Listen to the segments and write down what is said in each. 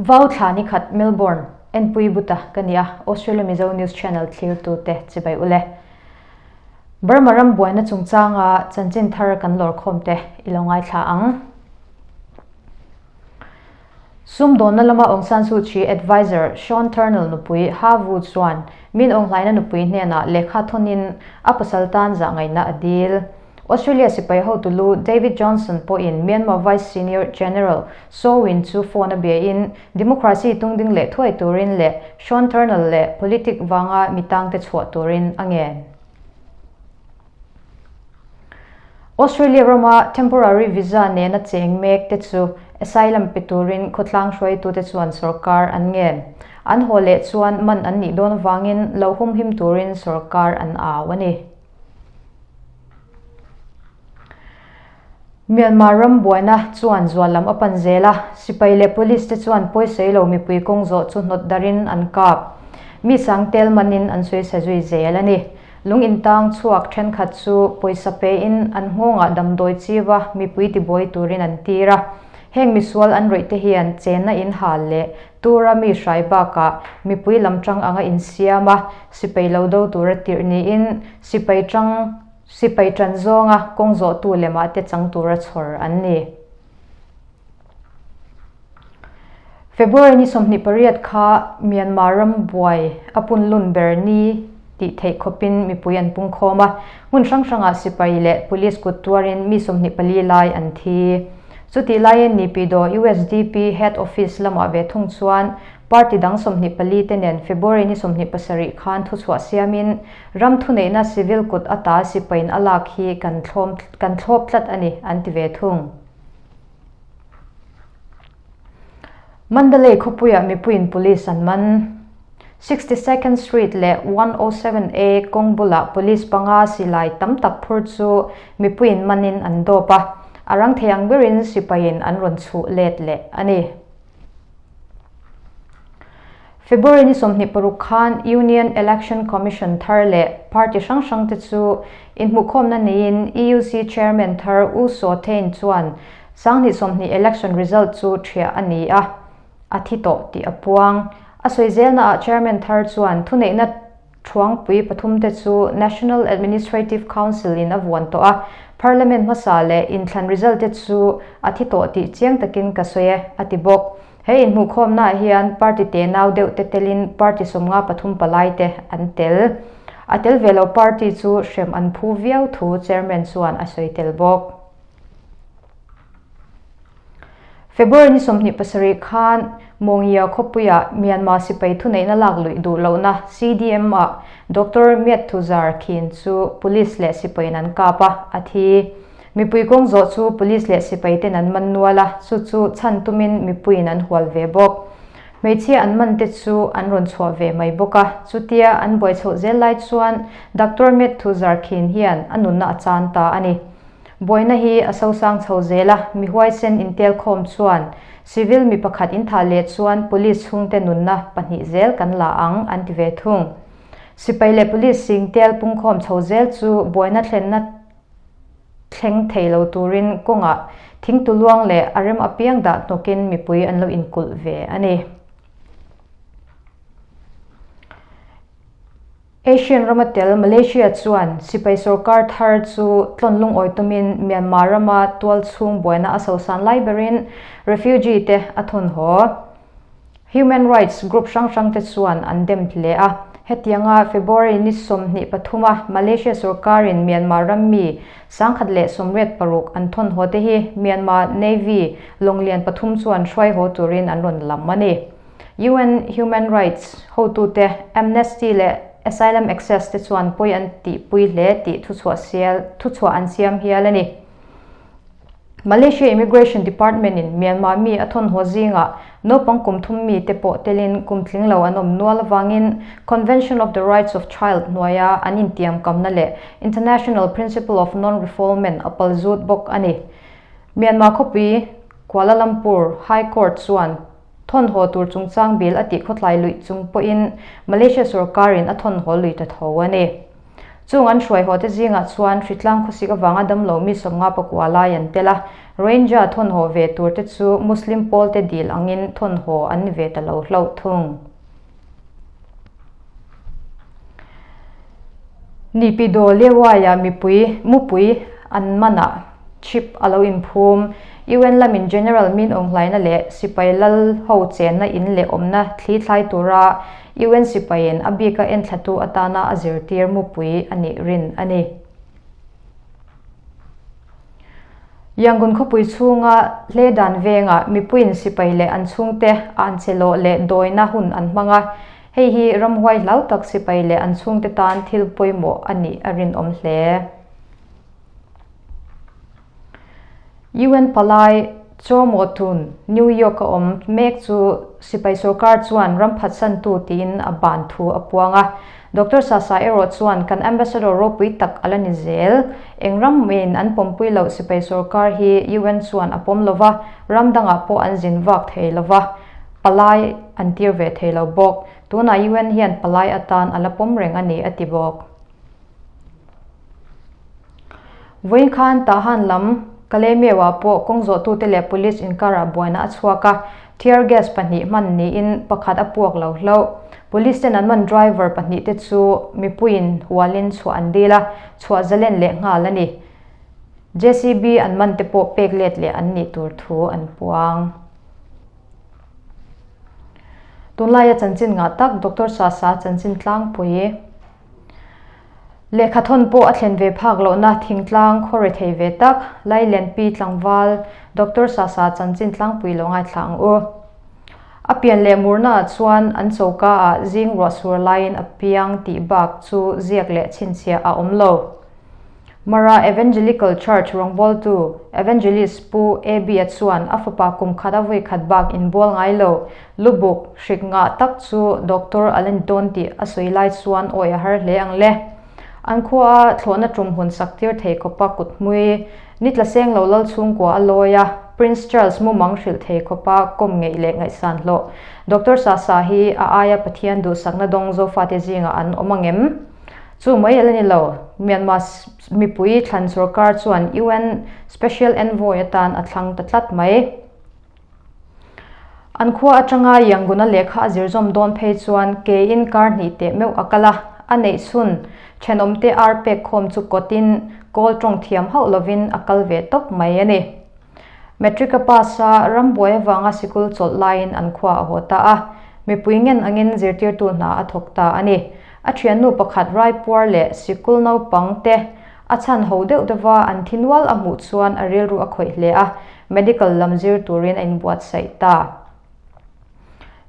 Vau thla ni khat Melbourne, Enpui Buta ka ni a, Australia Mizo News Channel thlirtute chibai ule. Burma ram buaina chungchanga chanchin thar kan lawrkhawmte i lo ngaithla ang. Sumdawnna lama Aung San Suu Kyi adviser Sean Turnell nupui Ha Vu chuan Min Aung Hlaina nupui hnenah lehkha thawnin a pasal tan zah ngaihna a dil. Australia sipai hotu lu David Johnson pawhin Myanmar Vice Senior General Soe Win chu phone a biain democracy tungding leh thuai turin leh Sean Turnell leh politic vanga mi tangte chhuah turin a ngen. Australia rama temporary visa nena cheng mek te chu asylum pe turin khawtlang hruaitute chuan sorkar an ngen. An haw leh chuan man an nih dawn avangin lo humhim turin sorkar an au a ni. Myanmar ram buaina chuan zual lam a pan zel a, sipai leh police te chuan pawisawi lo mipui kawng zawh chu hnawt darin an kap. Mi sang tel manin an sawi sa zui zel a ni. Lung intang chhuak thenkhat chu pawisa pein an nghawngah damdawi chiva mipui tibuai turin an tir a. Heng misual an rawih te hian chenna in hal leh tura mi hrai bakah mipui lam tang anga insiam a, sipai lo do tura tirh niin sipai tang sipai tan zawnga kawng zawhtu lemah te chang tura chhawr an ni. February ni 28 kha Myanmar ram buai a punlun ber ni tih theih khawpin mipui an pung khawm a, hmun hrang hrangah sipai leh police kut tuarin mi 24 lai an thi. Chutih laiin Naypyidaw USDP head office lamah ve thung chuan party dang 24 te nen February ni 27 khan thuchhuah siamin ram thuneihna civil kut ata sipaiin a lak hi kan kan thlawp tlat a ni an ti ve thung. Mandalay khawpuiah mipuiin police an man. 62nd Street leh 107A kawng bulah police panga silai tam tak phur chu mipuiin manin an dawp a, a rang thei ang berin sipaiin an rawn chhuh let leh a ni. February ni 26 khan Union Election Commission thar leh party hrang hrang te chu inhmuhkhawmna neiin EUC Chairman thar U Saw Thein chuan 2020 election result chu thiah a ni a, a thi tawh tih a puang. A sawi zelnaah Chairman thar chuan thuneihna thuangpui pathum te chu National Administrative Council in a vuan tawh a, Parliament hmasa leh inthlan result te chu a thi tawh tih chiang takin ka sawi e, a ti bawk. He inhmuhkhawmnaah hian party te nau deuh te telin party 53 palai te an tel. A tel ve lo party chu hrem an phu viau thu Chairman chuan a sawi tel bawk. February ni 27 khan Mawngya khawpuiah Myanmar sipai thuneihna lak luih duh lohna CDM ah Doctor Myat Thuzar Khin chu police leh sipaiin an kap a, a thi. Mipui kawng zawh chu police leh sipai ten an man nual a, chu chu chhan tumin mipuiin an hual ve bawk. Hmeichhia an man te chu an rawn chhuah ve mai bawk a, chutia an buai chhoh zel lai chuan Doctor Myat Thuzar Khin hian a nunna a chan ta a ni. Buaina hi a sosang chho zel a, mi huaisen intel khawm chuan civil mi pakhat inthah leh chuan police chhungte nunna pahnih zel kan la ang an ti ve thung. Sipai leh police singtel pungkhawm chho zel chu buaina thlenna thleng thei lo turin kawngah thingtuluang leh a rem apiang dah hnawkin mipui an lo inkulh ve a ni. Asian rama tel Malaysia chuan sipai sorkar thar chu tlawn lungawi tumin Myanmar rama tual chhung buaina a sosan lai berin refugee te a thawn haw. Human rights group hrang hrang te chuan an dem hle a. Hetianga February ni 23 a Malaysia sorkarin Myanmar ram mi 186 an thawn haw te hi Myanmar Navy lawnglian pathum chuan hruai haw turin an rawn lam a ni. UN Human Rights hotute Amnesty leh Asylum Access te chuan pawi an tihpui hle tih thuchhuah an siam hial a ni. Malaysia Immigration Department in Myanmar mi a thawn haw zingah naupang kum thum mi te pawh telin kum tling lo an awm nual avangin Convention of the Rights of Child hnuaia an intiam kamna leh International Principle of Non-Refoulement a pal zut bawk a ni. Myanmar khawpui Kuala Lumpur High Court chuan thawn haw tur chungchang bill a tih khawtlai luih chung pawhin Malaysia sorkarin a thawn haw lui ta tho a ni. Chung an hruai haw te zingah chuan hritlang khawsik avanga damlo mi 59 lai an tel a, Rohingya thawn haw ve tur te chu Muslim pawl te dil angin thawn haw an ni ve ta lo hlauh thung. Nipidaw Lewaiah mipui mupui an manah chip a lo inphum. UN lamin General Min Aung Hlaina leh sipai lal ho chenna in leh awmna thli thlai tura UN sipaiin a bika enthlatu atana a zirtir mupui a nih rin a ni. Yangon khawpui chhunga Hledan vengah mipuiin sipai leh an chhungte an che lawh leh dawina hun an hmang a, hei hi ramhuai hlau tak sipai leh an chhungte tan thil pawimawh a nih a rinawm hle. UN palai Chaw Maw Tun, New York a awm mek chu sipai sorkar chuan ram phatsantu tiin a ban thu a puang a. Doctor Sasa erawh chuan kan ambassador ropui tak a la ni zel. Eng ram main an pawmpui loh sipai sorkar hi UN chuan a pawm lo va, ram dangah pawh an zin vak thei lo va, palai an tir ve thei lo bawk. Tunah UN hian palai atan a la pawm reng a ni a ti bawk. Vawiin khan Tahan lam Kalaymyo-ah pawh kawng zawhtute leh police inkarah buaina a chhuak a, tear gas pahnih hman niin pakhat a puak lo hlauh. Police ten an man driver pahnihte chu mipuiin hualin chhuah an dil a, chhuah zalen leh nghal a ni. JCB an man te pawh pek let leh an nih tur thu an puang. Tunlaia chanchin ngah tak Doctor Sasa chanchin tlangpui. Lehkhathawn pawh a thlen ve phak lohna thingtlang khaw re thei ve tak, Lailenpi tlangval Doctor Sasa chanchin tlangpui lo ngaithla ang u. A pian leh murnaah chuan an choka ah zing ruah sur laiin a piang tih bak chu ziak leh chhinchhiah a awm lo. Mara Evangelical Church rawngbawltu Evangelist Pu AB-a chuan a fapa kum khat a vawi khat bak inbual ngai lo, lubuk hrik ngah tak chu Doctor a la ni dawn tih a sawi lai chuan awi a har hle ang le. An khua a thlawhna tum hun sak tir thei khawpa kut hmui, ni tla seng lo lal chhungkua a lawi a, Prince Charles mumang hrilh thei khawpa kawm ngeih leh ngaihsan hlawh Doctor Sasa hi a aia Pathian duhsakna dawng Zofate zingah an awm angem? Chu mai a la ni lo, Myanmar mipui thlan sorkar chuan UN Special Envoy atan a thlang ta tlat mai. An khua atanga Yangon-a lehkha a zir zawm dawn phei chuan kein kar hnih teh meuh a kal a, a neih chhun thenawmte ar pek khawm chu kawtin kawl tawng thiam hauh lovin a kal ve tawp mai a ni. Matric a pass a, rambuai avanga sikul chawlh laiin an khua a haw ta a, mipui ngen angin zirtirtu hna a thawk ta a ni. A thiannu pakhat raipuar leh sikul naupang te a chhan ho deuh deuha an thi nual a hmuh chuan a rilru a khawih hle a, medical lam zir turin a inbuatsaih ta.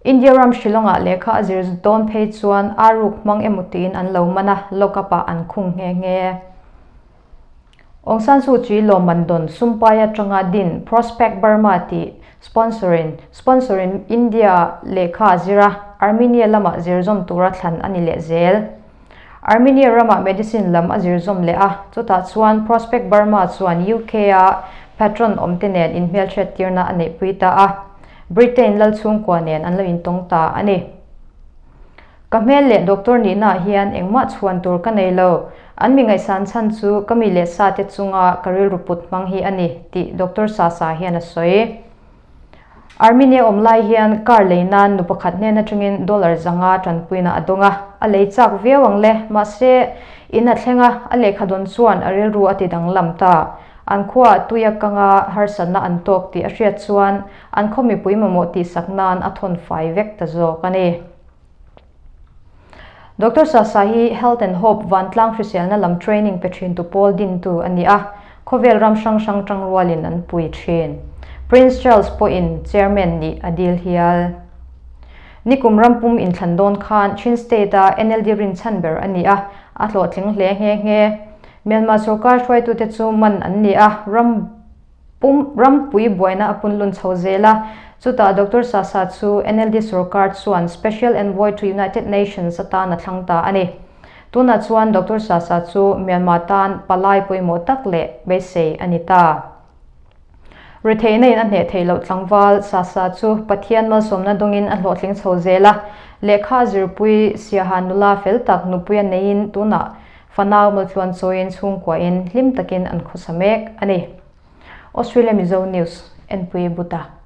India ram Shillong-ah lehkha a zir dawn phei chuan a ruk hmang emaw tiin an lo man a, lock-up-ah an khung nghe nghe. Aung San Suu Kyi lawmman dawn sumpai atanga din Prospect Burma tih sponsor-in sponsor-in India lehkha a zir a, Armenia lamah zir zawm tura thlan a ni leh zel. Armenia ramah medicine lam a zir zawm leh a, chutah chuan Prospect Burma chuan UK-a patron awmte nen inhmelhriat tirna a neihpui ta a, Britain lal chhungkua nen an lo intawng ta a ni. Ka hmel leh doctor nihnaah hian engmah chhuan tur ka nei lo. An mi ngaihsan chhan chu ka mi leh sa te chunga ka rilru put hmang hi a ni, tih Doctor Sasa hian a sawi. Armenia awm lai hian car lei nan nu pakhat hnen atangin dollar 500 tanpuina a dawng a, a lei chak viau ang le, mahse, in a thleng a, a lehkha dawn chuan a rilru a ti danglam ta. An khuaah tui a kang a, harsatna an tawk tih a hriat chuan an khaw mipui mamawh tihsak nan a thawn fai vek ta zawk a ni. Doctor Sasa hi Health and Hope vantlang hriselna lam training pe thintu pawl dintu a ni a, khawvel ram hrang hrang tangrualin an pui thin. Prince Charles pawhin chairman nih a dil hial. Nikum rampum inthlan dawn khan Chin State-a NLD rinchhan ber a ni a, a hlawhtling hle nghe nghe. Myanmar sorkar hruaitute chu man an ni a, ram Pum rampui buaina a punlun chho zel a, chutah Doctor Sasa chu NLD sorkar chuan Special Envoy to United Nations atan a thlang ta a ni. Tunah chuan Doctor Sasa chu Myanmar tan palai pawimawh tak leh beisei a ni ta. Retheihna in a hneh theih loh tlangval Sasa chu Pathian malsawmna dawngin a hlawhtling chho zel a, lehkha a zirpui Siaha nula fel tak nupui a neiin tunah. Fanau maltluan chawiin chhungkuain hlim takin an khawsa mek a ni. Australia Mizo News, Enpui Buta.